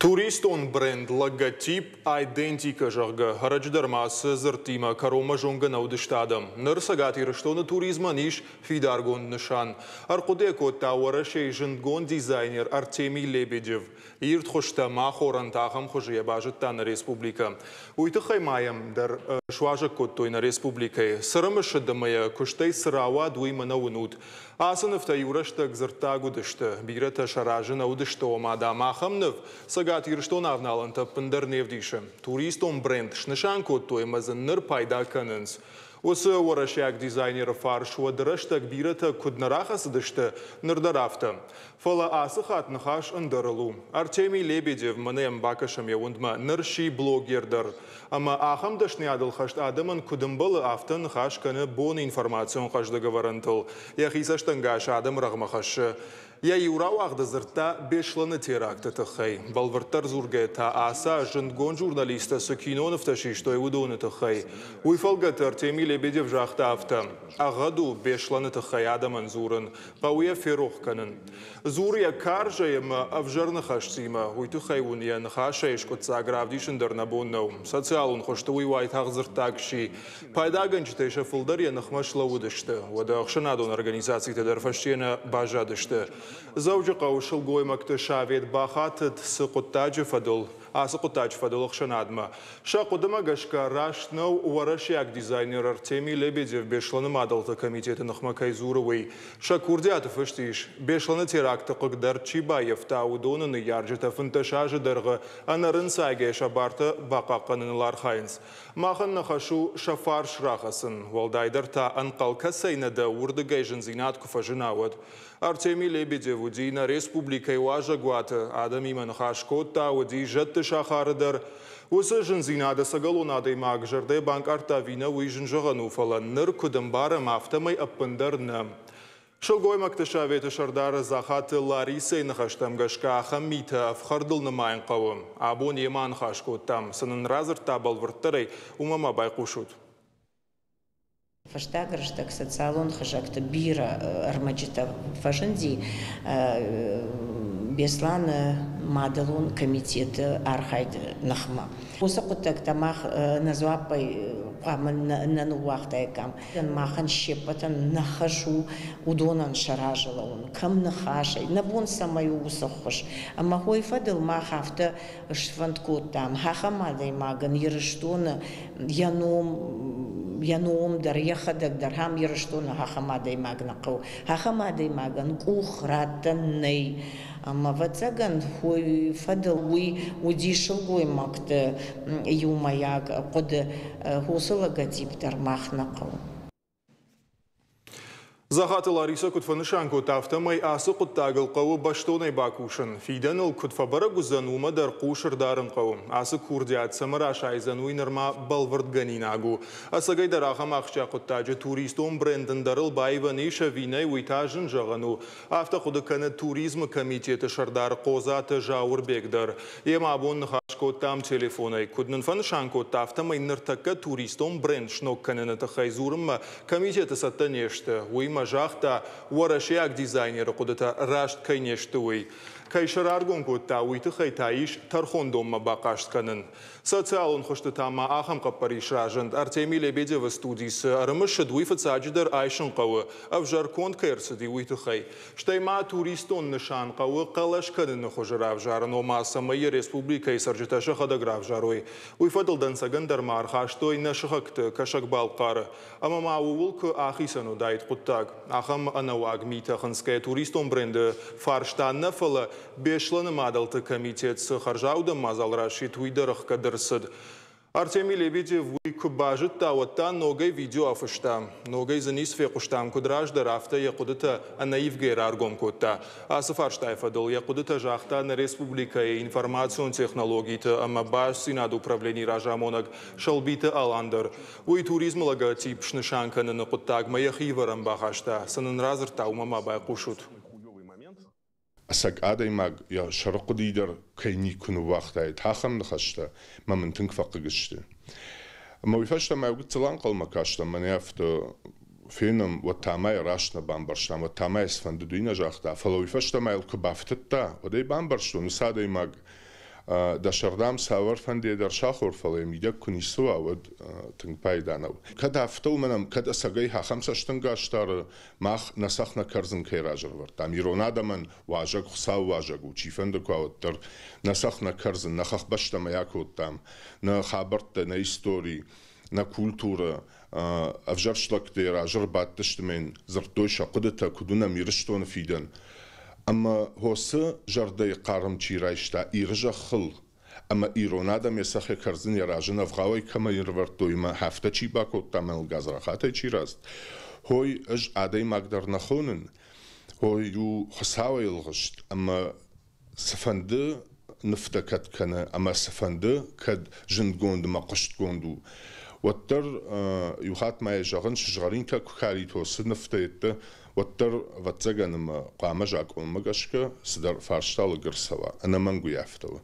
Туристон бренд, логотип, айдентикӕ, зӕгъгӕ, ӕрӕджы дӕр ма ацы дзырдтимӕ кӕронмӕ зонгӕ нӕ уыдысты адӕм. Ныр Цӕгат Ирыстоны туризмӕн ис фидаргонд нысан. Ӕрхъуыды йӕ кодта Уӕрӕсейы зындгонд дизайнер Артемий Лебедев. Ирд хуызтӕ ӕмӕ ахорӕнтӕ ахӕм хуызы йӕ базыдта нӕ республикӕ. Уый тыххӕй ма йӕм дӕр суазӕг кодтой нӕ республикӕйы. Цы рымысыд ӕмӕ йӕ куыстӕй цы рауад, уый мӕнӕ уынут. Ацы нывтӕ иу рӕстӕг дзырддаг уыдысты. Бирӕтӕ сӕ разы нӕ уыдысты, ома, дам, ахӕм ныв Цӕгат Ирыстоны авналӕнтӕ ӕппындӕр не вдисы. Туристон бренд снысан кодтой ӕмӕ дзы ныр пайда кӕнынц. Уыцы уӕрӕсейаг дизайнеры фарс уӕды рӕстӕг бирӕтӕ куыд нӕ рахӕцыдысты, ныр дӕр афтӕ. Фӕлӕ ацы хатт ныхас ӕндӕрыл у. Артемий Лебедев, мӕнӕ йӕм бакӕсӕм йӕ уындмӕ, ныр сси блогер дӕр. Ӕмӕ ахӕм дӕсныйадыл хӕст адӕмӕн куыд ӕмбӕлы, афтӕ ныхас кӕны боны информацион хъӕздыг ӕвӕрӕнтыл. Йӕхи цӕстӕнгас адӕмы рӕгъмӕ хӕссы. Йӕ иу рауагъды дзырдта Беслӕны теракты тыххӕй. Бӕлвырддӕр дзургӕйӕ та ацы аз зындгонд журналисттӕ цы кинонывтӕ систой, уыдоны тыххӕй. Уый фӕлгӕты Артемий Лебедев загъта афтӕ: Ӕгъгъӕд у Беслӕны тыххӕй адӕмӕн дзурын, хъӕуы йӕ ферох кӕнын. Дзуры йӕ карзӕй ӕмӕ ӕвзӕр ныхӕстимӕ, уый тыххӕй уын йӕ ныхасӕй скъуыддзаг равдисын дӕр нӕ бон нӕу. Социалон хуызты уый уайтагъд дзырддаг сси. Пайдагӕнджытӕй сӕ фылдӕр йӕ ныхмӕ слӕууыдысты, уӕдӕ ӕхсӕнадон организацитӕ дӕр фӕсте нӕ баззадысты. Дзӕуджыхъӕуы сылгоймӕгты совет бахатыд цы хъуыддаджы фӕдыл, ацы хъуыддаджы фӕдыл ӕхсӕнадмӕ. Сӕ хъуыдымӕ гӕсгӕ раст нӕу, уӕрӕсейаг дизайнер Артемий Лебедев Беслӕны мадӕлты комитеты ныхмӕ кӕй дзуры, уый. Сӕ курдиаты фыст ис, Беслӕны теракты хъыгдӕрд чи баййӕфта, уыдоны ныййарджытӕ 15 азы дӕргъы ӕнӕрынцайгӕ сӕ бартӕ бахъахъхъӕныныл архайынц. Махӕн нӕ хӕс у сӕ фарс рахӕцын, уӕлдайдӕр та ӕнхъӕл кӕцӕй нӕ дӕ, уырдыгӕй зындзинад куы фӕзына, уӕд. Артемий Лебедев уыди нӕ республикӕйы уазӕгуаты, адӕмимӕ ныхас кодта, уыди зӕдты сахары дӕр. Уыцы зындзинад ӕцӕгӕлон адӕймаг зӕрдӕ банкъардта ӕви нӕ, уый зын зӕгъӕн у, фӕлӕ ныр куыд ӕмбарӕм, афтӕмӕй ӕппындӕр нӕ. Сылгоймӕгты советы сӕрдар Дзахаты Ларисӕйы ныхӕстӕм гӕсгӕ ахӕм митӕ ӕфхӕрдыл нымайын хъӕуы. Абон йемӕ аныхас кодтам, цы нын радзырдта бӕлвырддӕрӕй, уымӕ ма байхъусут. Фӕстаг рӕстӕг социалон хызӕгты бирӕ ӕрмӕджытӕ фӕзынди Беслӕны мадӕлон комитеты архайды ныхмӕ. Уыцы хъуыддӕгтӕ мах нӕ дзуаппӕй хъуамӕ нӕ ныууагътаиккам. Махӕн се ппӕтӕн нӕ хӕс у уыдонӕн сӕ разы лӕууын, кӕм ныхасӕй, нӕ бон цӕмӕй у уыцы ххуыс. Ӕмӕ уый фӕдыл мах афтӕ сфӕнд кодтам, ахӕм адӕймагӕн Ирыстоны йӕ ном, йӕ ном дӕр, йӕхӕдӕг дӕр ахӕм Ирыстоны ахӕм адӕймаг нӕ хъӕуы. Ахӕм адӕймагӕн къух раттӕн нӕй. Ӕмӕ, ӕвӕццӕгӕн, уый фӕдыл уый уыди сылгоймӕгты иумӕйаг хъуыды. Уыцы логотип дӕр мах нӕ хъӕуы. Дзахаты Ларисӕ куыд фӕнысан кодта, афтӕмӕй ацы хъуыддагыл хъӕуы бӕстонӕй бакусын. Фидӕныл куыд фӕбӕрӕг уыдзӕн, уымӕ дӕр хъус ӕрдарын хъӕуы. Ацы курдиат цӕмӕ расайдзӕн, уый нырма бӕлвырдгӕнинаг у. Ӕцӕгӕйдӕр ахӕм ахсджиаг хъуыддаджы туристон бренд ӕндӕрыл баивӕн ис ӕви нӕ, уый та зын зӕгъӕн у. Афтӕ хъуыды кӕны туризмы комитеты сӕрдар Хъодзаты Зауырбег дӕр. Йемӕ абон ныхас кодтам телефонӕй. Куыд нын фӕнысан кодта, афтӕмӕй ныртӕккӕ туристон бренд сног кӕныны тыххӕй дзурынмӕ комитеты цӕттӕ не сты. Уыимӕ загъта, уӕрӕсейаг дизайнеры хъуыдытӕ раст кӕй не сты, уый. Кӕй сӕ раргом кодта, уый тыххӕй та ис тӕрхондонмӕ бахъаст кӕнын. Социалон хуызты та ма ахӕм хъӕппӕрис разынд. Артемий Лебедевы студи цы ӕрымысыд, уый фыццаджыдӕр айсын хъӕуы, ӕвзӕр конд кӕй ӕрцыди, уый тыххӕй. Стӕй ма туристон нысан хъӕуы хъӕлӕс кӕныны хуызы равзарын, ома цӕмӕй йӕ республикӕйы цӕрджытӕ сӕхӕдӕг равзарой. Уый фӕдыл дӕнцӕгӕн дӕр ма ӕрхастой нӕ сыхӕгты Кӕсӕг-Балхъары. Ӕмӕ ма ууыл куы ахицӕн уыдаид хъуыддаг. Ахӕм ӕнӕуаг митӕ хынцгӕйӕ туристон бренды фарста нӕ, фӕлӕ Беслӕны мадӕлты комитет цы хӕрзаудӕн мадзал расидт, уый дӕр ӕхгӕд ӕрцыд. Артемий Лебедев уый куы базыдта, уӕд та ногӕй видео афыста. Ногӕй дзы ницы фехъуыстам, куыд раздӕр, афтӕ йӕ хъуыдытӕ ӕнӕивгӕ раргом кодта. Ацы фарстайы фӕдыл йӕ хъуыдытӕ загъта нӕ республикӕйы информацион технологиты ӕмӕ бастдзинады управленийы разамонӕг Сӕлбиты Алан дӕр. Уый туризмы логотип снысан кӕныны хъуыддагмӕ йӕхи ивӕрӕн бахаста. Цы нын радзырдта, уымӕ ма байхъусут. Ӕцӕг адӕймаг йӕ сӕрыхъуыдыйы дӕр кӕй никуы ныууагътаид, ахӕм ныхӕстӕ мӕ мын тынг фӕхъыг сты. Ӕмӕ уый фӕстӕ мӕ гыццыл ӕнхъӕлмӕ кастӕн, мӕнӕ афтӕ фенӕм, уӕд та мӕ йӕ раст нӕ бамбӕрстам, уӕд та мӕ цыфӕнды уый нӕ загъта, фӕлӕ уый фӕстӕ мӕ йыл куы бафтыдта, уӕд ӕй бамбӕрстон, уыцы адӕймаг Дӕ сӕрдӕм цавӕр фӕндыйӕ дӕр сахуыр, фӕлӕ йӕ мидӕг куы ницы уа, уӕд тынг пайда нӕу. Кӕд афтӕ у, мӕнӕн кӕд ӕцӕгӕй ахӕм цӕстӕнгас дары, мах нӕ цӕхх нӕ кӕрдзын кӕй раз ӕрӕвӕрдтам. Ирон адӕмӕн уазӕг Хуыцауы уазӕг у, чифӕнды куы уа, уӕддӕр нӕ цӕхх нӕ кӕрдзын, нӕ хӕхбӕстӕм ӕй акодтам, нӕ хабӕрттӕ, нӕ истори, нӕ культурӕ, ӕвзӕрст лӕгтӕ йӕ разы ӕрбадтысты мӕ йын дзырдтой сӕ хъуыдытӕ, куыд уынӕм Ирыстоны фидӕн. Ӕмӕ хосы зӕрдӕйы хъарм чи райста Иры зӕххыл ӕмӕ ирон адӕм йӕ цӕхх йӕ кӕрдзын йӕ разы ӕвгъауӕй кӕмӕй ӕрывӕрдтой ӕмӕ афтӕ чи бакодта мӕныл гадзрахатӕй чи рацыд, хой ӕз адӕймаг дӕр нӕ хонын, хой у Хуыцауӕй ӕлгъыст ӕмӕ цыфӕнды нывтӕ кӕд кӕны ӕмӕ цыфӕнды кӕд зындгонд ӕмӕ хъуыстгонд у, уӕддӕр иу хатт ма йӕ зӕгъын, сызгъӕринтӕ куы калит, цы нывтӕ йедтӕ, уӕддӕр, ӕвӕццӕгӕн, ӕмӕ хъуамӕ закъонмӕ гӕсгӕ цыдӕр фарста лыг ӕрцӕуа, ӕнӕмӕнг уый афтӕ у.